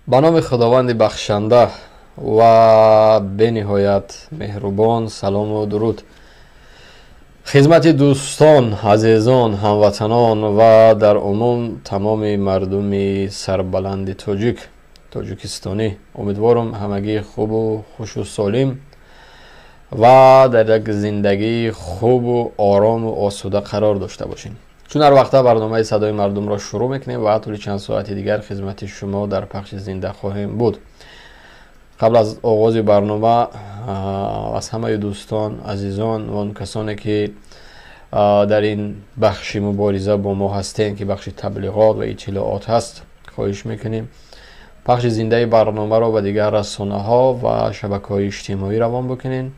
Ба номи Худованди бахшанда ва бениҳоят меҳрубон, салому дуруд хизмати дӯстон, азизон, ҳамватанон ва дар умум тамоми мардуми сарбаланди тоҷик, тоҷикистонӣ. Умедворам, ҳамагӣ хубу хушу солим ва дар як зиндагии хубу орому осуда қарор дошта бошем. Чун ҳар вақта барномаи «Садои мардумро» шурӯъ мекунем ва тӯли чанд соати дигар хизмати шумо дар пахши зинда хоҳем буд. Қабл аз оғози барнома аз ҳамаи дӯстон, азизон ва он касоне, ки дар ин бахши мубориза бо мо ҳастем, ки бахши таблиғот ва иттилоот ҳаст, хоҳиш мекунем, пахши зиндаи барномаро ба дигар расонаҳо ва шабакаҳои иҷтимоӣ равон бикунед,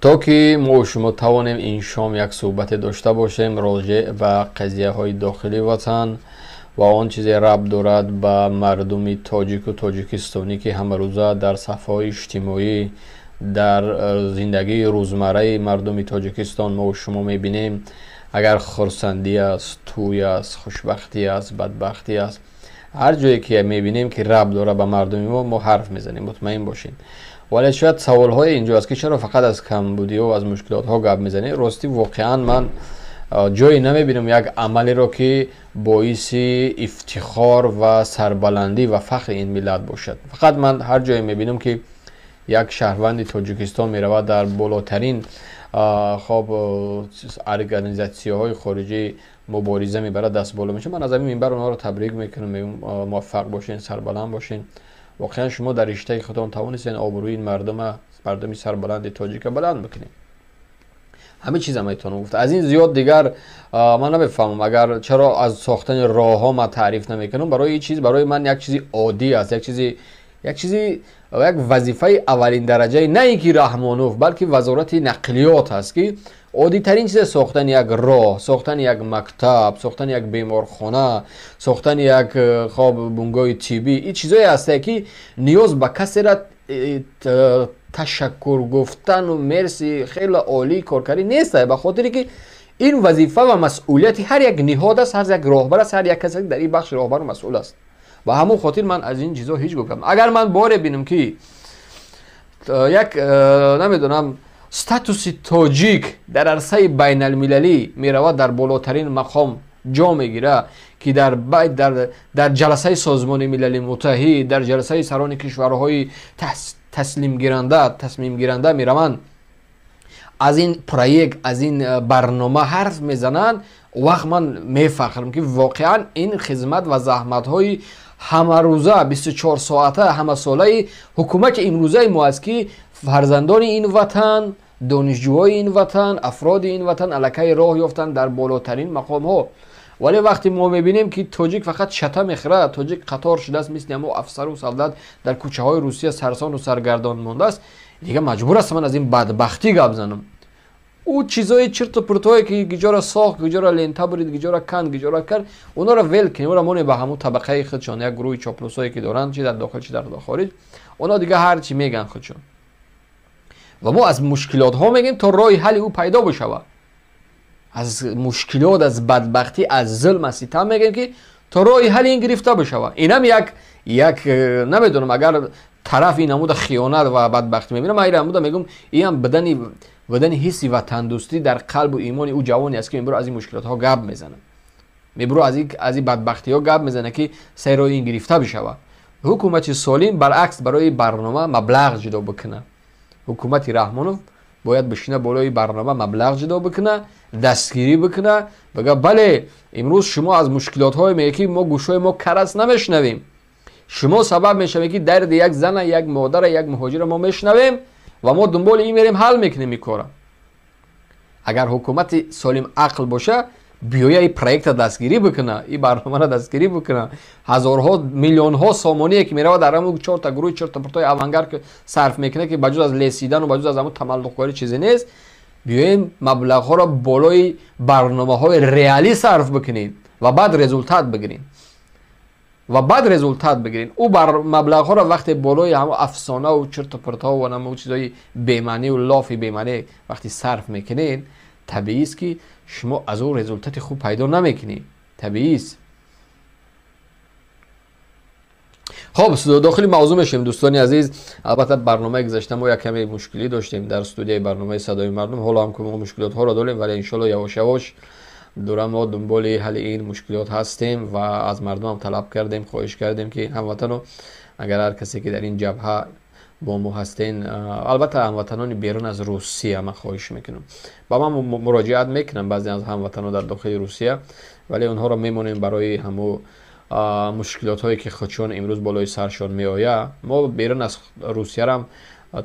то ки мо шумо тавонем ин шом як суҳбате дошта бошем роҷеъ ба қазияҳои дохили ватан ва он чизе рабт дорад ба мардуми тоҷику тоҷикистонӣ, ки ҳамарӯза дар саҳфаҳои иҷтимоӣ, дар зиндагии рӯзмарраи мардуми Тоҷикистон мо шумо мебинем. Агар хурсандӣ аст, тӯй аст, хушбахтӣ аст, бадбахтӣ аст, ҳар ҷое ки мебинем, ки рабт дорад ба мардуми мо, мо ҳарф мезанем, мутмаин бошем. Вале шояд саволҳое инҷо аст, ки чаро фақат аз камбудиҳо, аз мушкилотҳо гап мезанем? Ростӣ, воқеан ман ҷое намебинам як амалеро, ки боиси ифтихор ва сарбаландӣ ва фахри ин миллат бошад. Фақат ман ҳар ҷое мебинам, ки як шаҳрванди Тоҷикистон меравад, дар болотарин, хоб, организатсияҳои хориҷӣ мубориза мебарад, даст боло мешавад, ман аз ҳамин минбар онҳоро табрик мекунам, мегӯям: муваффақ бошен, сарбаланд бошен. Воқеан шумо дар риштаи худтон тавонистен обрӯи ин мардума, мардуми сарбаланди тоҷика баланд бикунед. Ҳамин чиза метавонам гуфт, аз ин зиёд дигар ман намефаҳмам, агар чаро аз сохтани роҳҳо ман таъриф намекунам. Барои ин чиз барои ман як чизи оддӣ аст, як чизи як вазифаи аввалин дараҷаи на ин ки Раҳмонов, балки Вазорати нақлиёт аст, ки оддитарин чизе, сохтани як роҳ, сохтани як мактаб, сохтани як беморхона, сохтани як, хоб, бунгоҳи тиббӣ, ин чизое ҳастае, ки ниёз ба касера ташаккур гуфтану мерси, хеле олӣ коркардӣ нест, ба хотире ки ин вазифа ва масъулияти ҳар як ниҳод аст, ҳар як роҳбар аст, ҳар як касе дар ин бахш роҳбару масъул аст. Ба ҳамон хотир ман аз ин чизо ҳеҷ гуфтам. Агар ман боре бинам, ки як, намедонам, статуси тоҷик дар арсаи байналмилалӣ меравад, дар болотарин мақом ҷо мегирад, ки дар ҷаласаи Созмони Милали Муттаҳид, дар ҷаласаи сарони кишварҳои таслимгиранда, тасмимгиранда мераванд, аз ин проект, аз ин барнома ҳарф мезананд, вақт ман мефахрам, ки воқеан ин хизмат ва заҳматҳои ҳамарӯза, 24 соата, ҳамасолаи ҳукумати имрӯзаи мо аст, ки фарзандони ин ватан, донишҷӯҳои ин ватан, афроди ин ватан аллакай роҳ ёфтанд дар болотарин мақомҳо. Вале вақте мо мебинем, ки тоҷик фақат чата мехӯрад, тоҷик қатор шудааст, мисли ҳамо афсару солдат дар кӯчаҳои Русия сарсону саргардон мондааст, дига маҷбур астам ман аз ин бадбахтӣ гап занам. Ӯ чизои чирту пуртое, ки гиҷора сохт, гиҷора лента бурид, гиҷора канд, гиҷора кард, онҳоро вел кунем, ӯро монем ба ҳамун табақаи худшон, як гурӯҳи чоплусое, ки доранд, чи дар дохил, чи дар хориҷ, онҳо дига ҳар чӣ мегӯянд худшон. Ва мо аз мушкилотҳо мегӯем, то роҳи ҳалли ӯ пайдо бишавад. Аз мушкилот, аз бадбахтӣ, аз зулм, аз ситам мегӯем, ки то роҳи ҳалли ин гирифта бишавад. Инам як, намедонам, агар тараф ин намуда хиёнат ва бадбахтӣ мебинам, ман ин намуда мегӯм, инам будани ҳисси ватандӯстӣ дар қалбу имони ӯ ҷавоне аст, ки мебуро аз ин мушкилотҳо гап мезанад, мебуро аз ин бадбахтиҳо гап мезанад, ки сари роҳи ин гирифта бишавад. Ҳукумати солим баръакс барои барнома маблағ ҷудо бикунад. Ҳукумати Раҳмонов бояд бишина, болои барнома маблағ ҷудо бикуна, дастгирӣ бикуна, бага: бале, имрӯз шумо аз мушкилотҳое мегӯед, ки мо гӯшҳои мо кар аст, намешунавем. Шумо сабаб мешавед, ки дарди як зана, як модара, як муҳоҷира мо мешунавем ва мо дунболи ин мерем, ҳал мекунем ин кора. Агар ҳукумати солим ақл боша, биёя ин проекта дастгирӣ бикуна, ин барномаро дастгирӣ бикуна. Ҳазорҳо, миллионҳо сомоние, ки меравад, дар ҳамун чорта гурӯҳи чорта пуртои авангард сарф мекунад, ки ба ҷуз аз лесидану ба ҷуз аз ҳамун тамаллуқкорӣ чизе нест, биёем маблағҳоро болои барномаҳои реалӣ сарф бикунем ва баъд результат бигирем, ва баъд результат бигирем. Ӯ бар маблағҳоро вақте болои ҳамон афсонаву чирту пиртҳо ва намо чизҳои бемаъниву лофи бемаънӣ вақте сарф мекунед, табиист, ки шумо аз ӯ результати хуб пайдо намекунед, табиист. Хоб, дохили мавзӯъ мешавем, дӯстони азиз. Албатта, барномаи гузашта мо як каме мушкилӣ доштем дар студияи барномаи «Садои мардум». Ҳоло ҳам мо мушкилотҳоро дорем, вале иншоалло явош явош дура мо дунболи ҳалли ин мушкилот ҳастем ва аз мардумам талаб кардем, хоҳиш кардем, ки ҳамватану агар ҳар касе ки дар ин ҷабҳа бо мо ҳастен, албатта ҳамватанони берун аз Русия, ман хоҳиш мекунам, ба ман муроҷиат мекунам баъзе аз ҳамватанон дар дохили Русия, вале онҳоро мемонем барои ҳамо мушкилотҳое ки худшон имрӯз болои саршон меояд. Мо берун аз Русиярам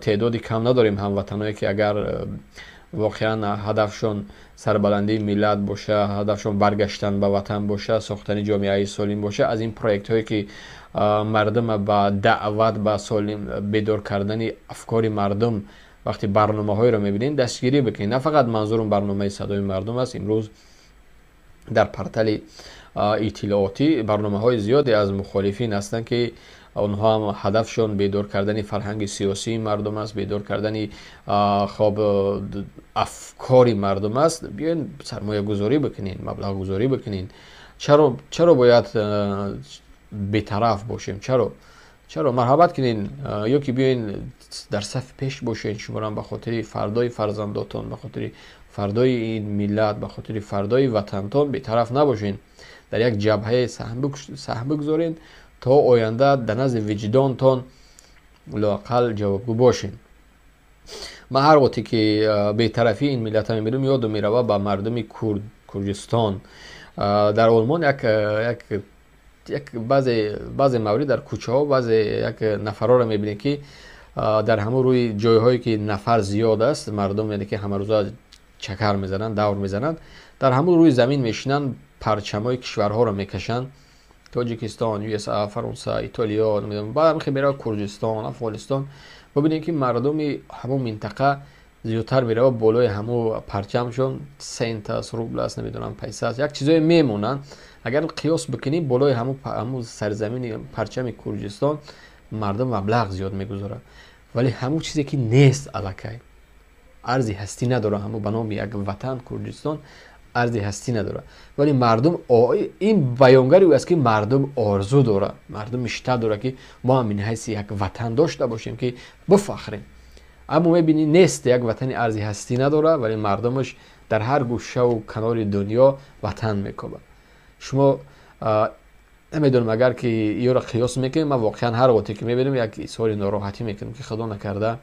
теъдоди кам надорем ҳамватаное, ки агар воқеан ҳадафшон сарбаландии миллат боша, ҳадафшон баргаштан ба ватан боша, сохтани ҷомеаи солим боша, аз ин проектҳое ки мардума ба даъват ба солим бедор кардани афкори мардум вақти барномаҳоеро мебинем, дастгирӣ бикунед. На фақат манзурум барномаи «Садои мардум» аст. Имрӯз дар портали иттилоотӣ барномаҳои зиёде аз мухолифин ҳастанд, ки онҳо ҳам ҳадафшон бедор кардани фарҳанги сиёсии мардум аст, бедор кардани хоб афкори мардум аст. Биёен, сармоягузорӣ бикунед, маблағгузорӣ бикунед. Чаро бояд бетараф бошем? Чаро? Марҳабат кунед ё ки биёен, дар сафи пеш бошед. Шуморам ба хотири фардои фарзандотон, ба хотири фардои ин миллат, ба хотири фардои ватантон бетараф набошед. Дар як ҷабҳае саҳм бигузоред, то оянда дар назди виҷдонтон лоақал ҷавобгӯ бошед. Ман ҳар вақте ки бетарафии ин миллата мебинам, ёдам мерава ба мардуми Курдистон. Дар Олмон як баъзе маврид дар кӯчаҳо баъзе як нафарҳоро мебинем, ки дар ҳамон рӯи ҷойҳое ки нафар зиёд аст, мардум, яъне ки ҳамарӯза чакар мезананд, давр мезананд, дар ҳамон рӯи замин мешинанд, парчамҳои кишварҳоро мекашанд: Тоҷикистон, USA, Фаронса, Итолиё, баъд мерава Курдистон, Афғонистон. Бибинем, ки мардуми ҳамон минтақа зиёдтар мерава болои ҳамон парчамшон сент аст, рубл аст, намедонам, пайса аст, як чизое мемонанд. Агар қиёс бикунем, болои ҳамун сарзамини парчами Курдистон мардум маблағ зиёд мегузорад. Вале ҳамун чизе ки нест, аллакай арзи ҳастӣ надорад, ҳамун ба номи як ватан Курдистон арзи ҳастӣ надорад. Вале мардум, ин баёнгари ӯ аст, ки мардум орзу дорад, мардум иштиҳо дорад, ки мо ҳам мин ҳайси як ватан дошта бошем, ки бифахрем. Аммо мебинӣ, нест, як ватани арзи ҳастӣ надорад, вале мардумаш дар ҳар гӯшаву канори дунё ватан мекобад. Шумо намедонам, агар ки ёро қиёс мекунем, ман воқеан ҳар вақте ки мебинам, як изҳори нороҳатӣ мекунам, ки худо накарда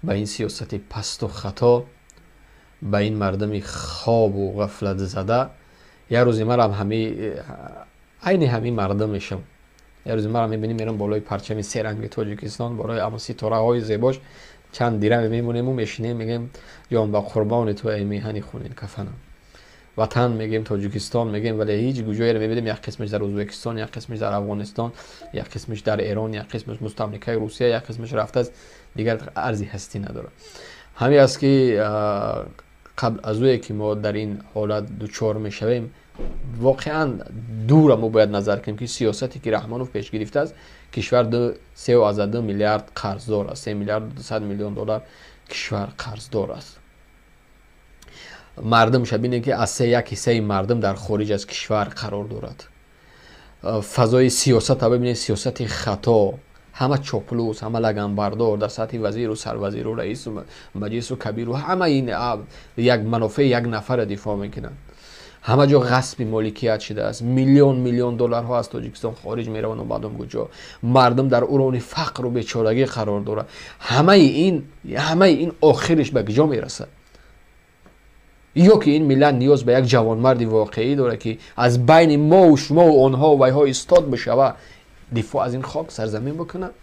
ба ин сиёсати пасту хато, ба ин мардуми хобу ғафлатзада як рӯзе марам айни ҳамин мардум мешавам. Як рӯзе марам мебинем, мерам болои парчами серанги Тоҷикистон, болои ҳамон ситораҳои зебош чанд дираме мемонему мешинем, мегӯем: «Ҷон ба қурбони ту, эй меҳани хунин кафанам». Ватан мегӯем, Тоҷикистон мегӯем, вале ҳеҷ ҷоеро мебинем: як қисмаш дар Ӯзбекистон, як қисмаш дар Афғонистон, як қисмаш дар Эрон, як қисмаш мустамликаи Русия, як қисмаш рафтааст, дигар арзи ҳастӣ надорад. Ҳамин аст, ки қабл аз ӯе ки мо дар ин ҳолат дучор мешавем, воқеан дура мо бояд назар кунем, ки сиёсате ки Раҳмонов пеш гирифтааст, кишвар 3,2 миллиард қарздор аст, 3 миллиард 200 миллион доллар кишвар қарздор аст. Мардумша бинем, ки аз се як ҳиссаи мардум дар хориҷ аз кишвар қарор дорад. Фазои сиёсата бибинед, сиёсати хато, ҳама чоплус, ҳама лаганбардор дар сатҳи вазиру сарвазиру раису маҷлису кабиру, ҳама ин як манофеи як нафара дифоъ мекунанд. Ҳама ҷо ғасби моликият шудааст, миллион миллион долларҳо аз Тоҷикистон хориҷ мераванд, мардум куҷо? Мардум дар урони фақру бечорагӣ қарор дорад. Ҳамаи ин охириш ба куҷо мерасад? Ё ки ин миллат ниёз ба як ҷавонмарди воқеӣ дорад, ки аз байни мову шумову онҳо вайҳо истод бишава, дифоъ аз ин хок сарзамин бикунад,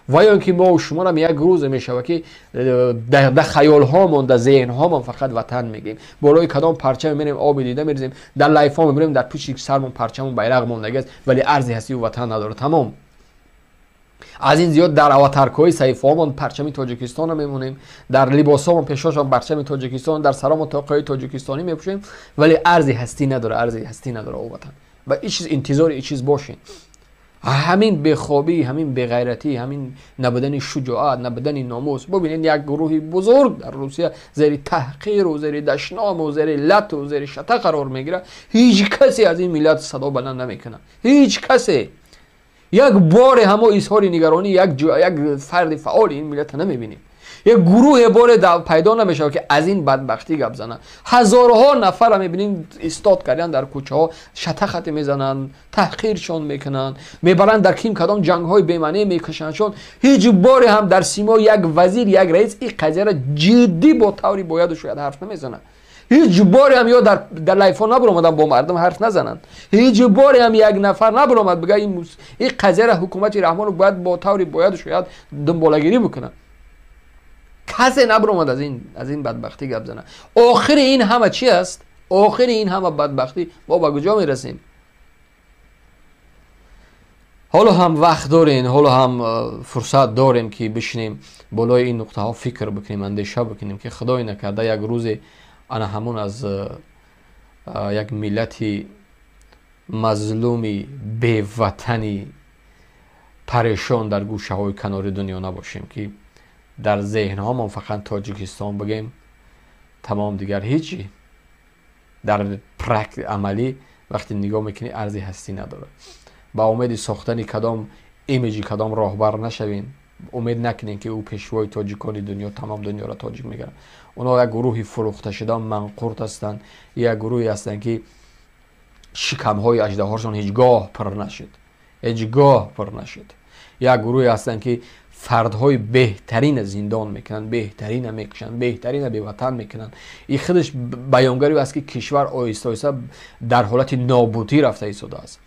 ва ё ин ки мову шуморам як рӯзе мешавад, ки дар хаёлҳомон, дар зеҳнҳомон фақат ватан мегӯем, болои кадом парчаме мерем, оби дида мерезем, дар лайфҳо мебирем, дар пушти сармон парчамон, байрақ мондагиаст, вале арзи ҳастию ватан надорад. Тамом. Аз ин зиёд дар аватаркаҳои саҳифаҳомон парчами Тоҷикистонро мемонем, дар либосҳомон пешошон парчами Тоҷикистон, дар саромон тоқаи тоҷикистонӣ мепӯшем, вале арзи ҳастӣ надорад, арзи ҳастӣ надорад о ватан. Ва ин чиз, интизори ин чиз бошем. Ҳамин бехобӣ, ҳамин беғайратӣ, ҳамин набудани шуҷоат, набудани номус. Бубинед, як гурӯҳи бузург дар Русия зери таҳқиру зери дашному зери лату зери шата қарор мегирад. Ҳеҷ касе аз ин миллат садо баланд намекунад, ҳеҷ касе. Як боре ҳамо изҳори нигаронӣ як фарди фаъоли ин миллата намебинем. Як гурӯҳе боре пайдо намешавад, ки аз ин бадбахтӣ гап зананд. Ҳазорҳо нафарро мебинем истод кардан дар кӯчаҳо, шатахате мезананд, таҳқиршон мекунанд, мебаранд дар ким кадом ҷангҳои бемаъне мекашандшон. Ҳеҷ боре ҳам дар симо як вазир, як раис ин қазияро ҷиддӣ бо таври бояду шояд ҳарф намезанад. Ҳеҷ боре ҳам ё дар лайфҳо набаромаданд бо мардум ҳарф назананд. Ҳеҷ боре ҳам як нафар набаромад бигӯяд ин қазияро ҳукумати Раҳмонов бояд бо таври бояду шояд дунболагирӣ бикунад. Касе набаромад аз ин бадбахтӣ гап занад. Охири ин ҳама чи аст? Охири ин ҳама бадбахтӣ мо ба куҷо мерасем? Ҳоло ҳам вақт дорем, ҳоло ҳам фурсат дорем, ки бишинем болои ин нуқтаҳо фикр бикунем, андеша бикунем, ки худое накарда як рӯзе ана ҳамон аз як миллати мазлуми беватани парешон дар гӯшаҳои канори дунё набошем, ки дар зеҳнҳомон фақат Тоҷикистон бигем, тамом, дигар ҳечи дар практика амалӣ вақте нигоҳ мекунӣ арзи ҳастӣ надорад. Ба умеди сохтани кадом имиҷи кадом роҳбар нашавем, умед накунем, ки ӯ пешвои тоҷикони дунё, тамом дунёро тоҷик мегардад. Онҳо як гурӯҳи фурӯхташуда манқурт ҳастанд, як гурӯҳе ҳастанд, ки шикамҳои аждаҳошон ҳеҷ гоҳ пур нашуд, ҳеҷ гоҳ пур нашуд. Як гурӯҳе ҳастанд, ки фардҳои беҳтарина зиндон мекунанд, беҳтарина мекушанд, беҳтарина беватан мекунанд. Ин худаш баёнгари аст, ки кишвар оҳиста оҳиста дар ҳолати нобудӣ рафта истодааст.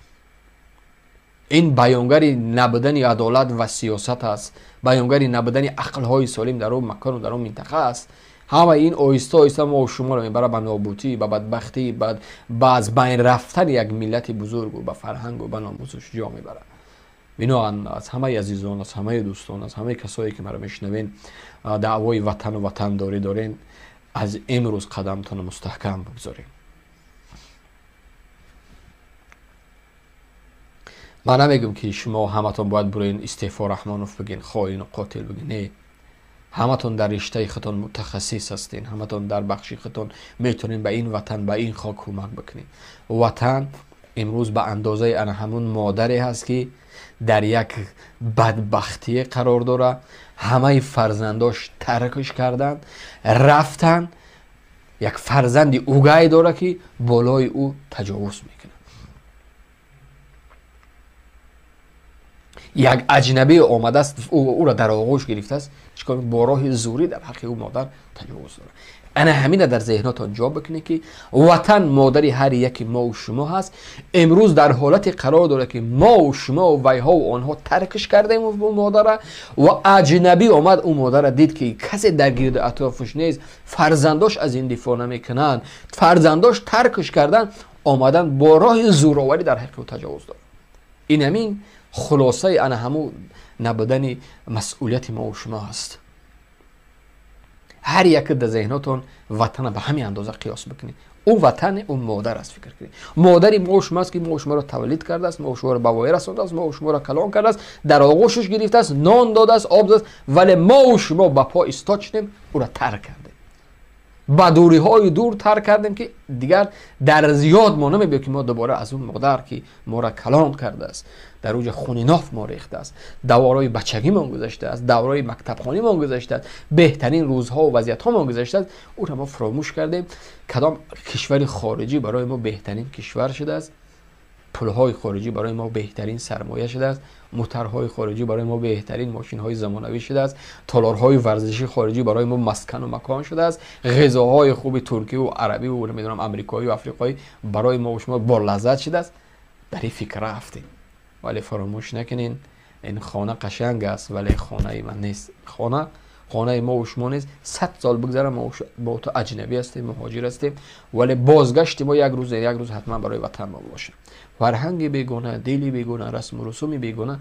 Ин баёнгари набудани адолат ва сиёсат аст, баёнгари набудани ақлҳои солим дар он макону дар он минтақа аст. Ҳама ин оҳиста оҳиста мо шуморо мебарад ба нобудӣ, ба бадбахтӣ, ба аз байн рафтани як миллати бузургу ба фарҳангу ба номусаш ҷо мебарад. Биноан аз ҳамаи азизон, аз ҳамаи дӯстон, аз ҳамаи касое, ки маро мешунавен, даъвои ватану ватандорӣ дорен, аз имрӯз қадамтонро мустаҳкам бигзорем. Ман намегӯм, ки шумо ҳаматон бояд буроен истеъфо Раҳмонов бигин, хоину қотил бигин. Не, ҳаматон дар риштаи худтон мутахассис ҳастен, ҳаматон дар бахши худтон метавонед ба ин ватан, ба ин хок кӯмак бикунед. Ватан имрӯз ба андозаи ана ҳамун модаре ҳаст, ки дар як бадбахтие қарор дорад, ҳамаи фарзандош таркш карданд, рафтанд, як фарзанди угай дорад, ки болои ӯ таҷовуз мекунад. Як аҷнабӣ омадааст, ӯро дар оғӯш гирифтааст, чикор бо роҳи зӯрӣ дар ҳаққи ӯ модар таҷовуз дорад. Ана ҳамина дар зеҳнотон ҷо бикунед, ки ватан модари ҳар яки мову шумо ҳаст. Имрӯз дар ҳолате қарор дорад, ки мову шумо вайҳову онҳо таркш кардем ӯ модара, ва аҷнабӣ омад, ӯ модара дид, ки касе дар гирду атрофаш нест, фарзандош аз ин дифоъ намекунанд, фарзандош таркш карданд, омадан бо роҳи зӯроварӣ дар ҳаққи ӯ таҷовуз дорад. Ин ҳамин хулосаи ана ҳамун набудани масъулияти мову шумо ҳаст. Ҳар яке дар зеҳнотон ватана ба ҳамин андоза қиёс бикунед. Ӯ ватане, ӯ модар аст, фикр кунед. Модари мо шумо аст, ки мо шуморо тавлид кардааст, мо шуморо ба воя расондааст, мо шуморо калон кардааст, дар оғӯшаш гирифтааст, нон додааст, об додааст, вале мо шумо ба по истод шудем, ӯро тарк кардем, ба дуриҳои дур тарк кардем, ки дигар дар зиёд мо намебиёд, ки мо дубора аз он модар, ки моро калон кардааст, дар уҷа хуни ноф мо рехтааст, давраҳои бачагимон гузаштааст, давраҳои мактабхонимон гузаштааст, беҳтарин рӯзҳо ва вазъиятҳомон гузаштааст, ӯро мо фаромӯш кардем. Кадом кишвари хориҷӣ барои мо беҳтарин кишвар шудааст, пулҳои хориҷӣ барои мо беҳтарин сармоя шудааст, моторҳои хориҷӣ барои мо беҳтарин мошинҳои замонавӣ шудааст, толорҳои варзишии хориҷӣ барои мо маскану макон шудааст, ғизоҳои хуби туркӣ ва арабӣ ва намедонам амрикоӣ ва африқоӣ барои мо шумо болаззат шудааст. Дар ин фикр рафтем, вале фаромӯш накунед, ин хона қашанг аст, вале хонаи ман нест. Хона хонаи мо ва шумо нест. 100 сол бигзара, мо ту аҷнабӣ ҳастем, муҳоҷир ҳастем, вале бозгашти мо як рӯз, як рӯз ҳатман барои ватан мо бошад. Фарҳанги бегона, дили бегона, расму русуми бегона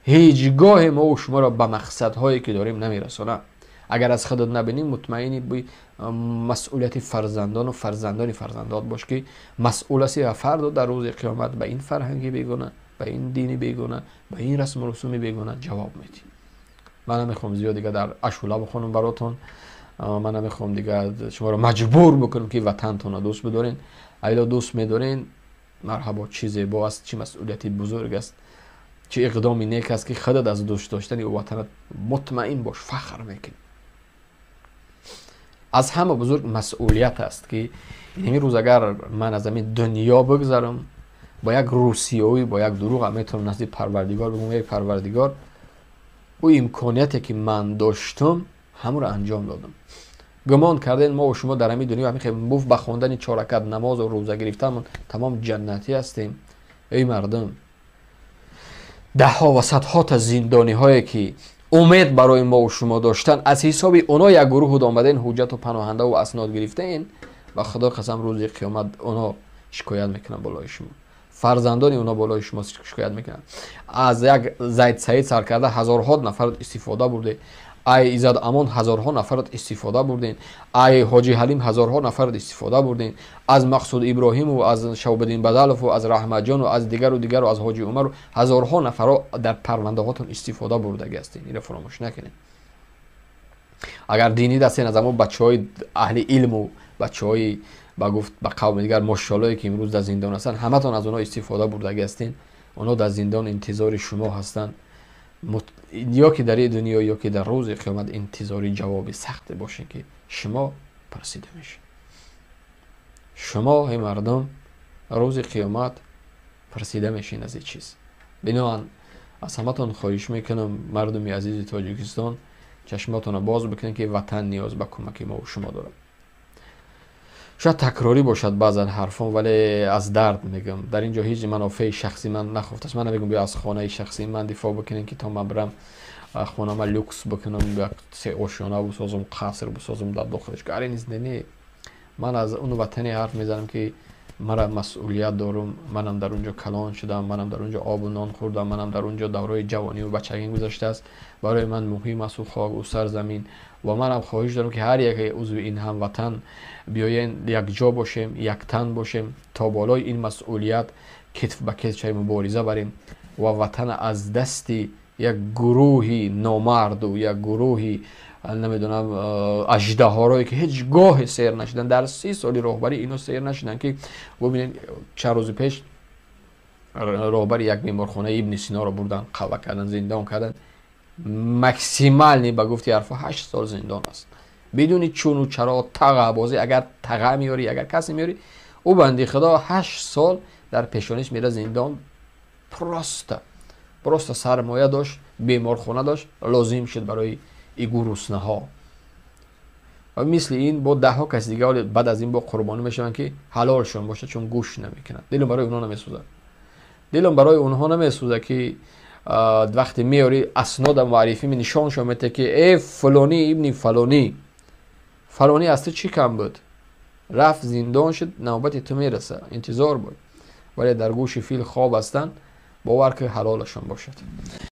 ҳеҷ гоҳе мо ва шуморо ба мақсадҳое, ки дорем, намерасонад. Агар аз худат набинӣ, мутмаини масъулияти фарзандону фарзандони фарзандот бош, ки масъул ҳасти ва фардо дар рӯзи қиёмат ба ин фарҳанги бегона, ба ин дини бегона, ба ин расму русуми бегона ҷавоб медиҳӣ. Ман намехоҳам зиёд дига дар ашула бихонам баротон, ман намехоҳам дига шуморо маҷбур бикунам, ки ватантонро дӯст бидорен. Айло дӯст медорен, марҳабо, чӣ зебо аст, чӣ масъулияти бузург аст. Чӣ иқдоми нек аст, ки худат аз дӯст доштани ватанат мутмаин бош, фахр мекунӣ. Аз ҳама бузург масъулият аст, ки ин рӯз агар ман аз ҳамин дунё бигзарам, бо як русиёӣ, бо як дурӯғ метавонам назди Парвардигор бигӯям: эй Парвардигор, ӯ имконияте ки ман доштам, ҳамонро анҷом додам. Гумон кардем мо шумо дар ҳамин дунё ҳамин муфт ба хондани чор ракат намозу рӯза гирифтан тамом ҷаннатӣ ҳастем. Эй мардум, даҳҳо ва садҳо та зиндониҳое ки умед барои мо шумо доштан, аз ҳисоби оно як гурӯҳ омаден, ҳуҷҷату паноҳандаву аснод гирифтаен, ба Худо қасам, рӯзи қиёмат оно шикоят мекунанд болои шумо, фарзандони оно болои шумо шикоят мекунанд. Аз як Зайд Саид сар карда ҳазорҳо нафар истифода бурде, ай Иззат Амон ҳазорҳо нафарат истифода бурден, ай Ҳоҷи Ҳалим ҳазорҳо нафарат истифода бурден, аз Мақсуд Иброҳиму, аз Шавбиддин Бадалову, аз Раҳматҷону, аз дигару дигару, аз Ҳоҷи Умару ҳазорҳо нафарро дар парвандаҳотон истифода бурдагӣ ҳастен. Инро фаромӯш накунед. Агар динӣ дастен, аз ҳамон бачаҳои аҳли илму бачаҳои ба гуфт ба қавми дигар мошоллое ки имрӯз дар зиндон ҳастанд, ҳаматон аз онҳо истифода бурдагӣ ҳастен. Онҳо дар зиндон интизори шумо ҳастанд, ё ки дар ин дунё, ё ки дар рӯзи қиёмат интизори ҷавоби сахте бошед, ки шумо пурсида мешед. Шумо, эй мардум, рӯзи қиёмат пурсида мешед аз ин чиз. Биноан аз ҳаматон хоҳиш мекунам, мардуми азизи Тоҷикистон, чашмотонро боз бикунед, ки ватан ниёз ба кӯмаки мо шумо дорад. Шояд такрорӣ бошад баъзан ҳарфон, вале аз дард мегӯям. Дар ин ҷо ҳеҷ манофеи шахсӣ ман нахофтааст. Ман намегӯям, биё аз хонаи шахсии ман дифоъ бикунем, ки то ман бирам хонама люкс бикунам, як се ошёна бисозам, қаср бисозам дар дохилаш. Каре низ, не. Ман аз он ватане ҳарф мезанам, ки мара масъулият дорум. Манам дар он ҷо калон шудам, манам дар он ҷо обу нон хӯрдам, манам дар он ҷо давраи ҷавониву бачагим гузаштааст. Барои ман муҳим аст ӯ хок, ӯ сарзамин, ва манам хоҳиш дорам, ки ҳар яке узви ин ҳамватан биёен, якҷо бошем, яктан бошем, то болои ин масъулият китф ба китф шавем, мубориза барем ва ватана аз дасти як гурӯҳи номарду як гурӯҳи, намедонам, аждаҳорое ки ҳеҷ гоҳе сер нашуданд, дар 30 соли роҳбарӣ ино сер нашуданд, ки бубинед, чанд рӯзи пеш роҳбари як беморхонаи Ибни Синоро бурдан, қалва кардан, зиндон кардан. Максимальный, ба гуфти ҳарфо, 8 сол зиндон аст, бидуни чуну чаро, тағабозӣ. Агар таға меёрӣ, агар касе меёрӣ, ӯ банди худо 8 сол дар пешониш мера зиндон. Просто сармоя дошт, беморхона дошт, лозим шуд барои и гуруснаҳо. Ва мисли ин бо даҳҳо каси дига баъд аз ин бо қурбонӣ мешаванд, ки ҳалолшон бошад, чун гӯш намекунанд. Дилам барои онҳо намесӯзад, дилам барои онҳо намесӯзад, ки вақте меёрӣ, аснода муаррифӣ нишоншон мете, ки э фалонӣ ибни фалонӣ, фалонӣ аз ту чӣ кам буд, рафт, зиндон шуд, навбати ту мераса, интизор буд. Вале дар гӯши фил хоб ҳастанд. Бовар ки ҳалолашон бошад.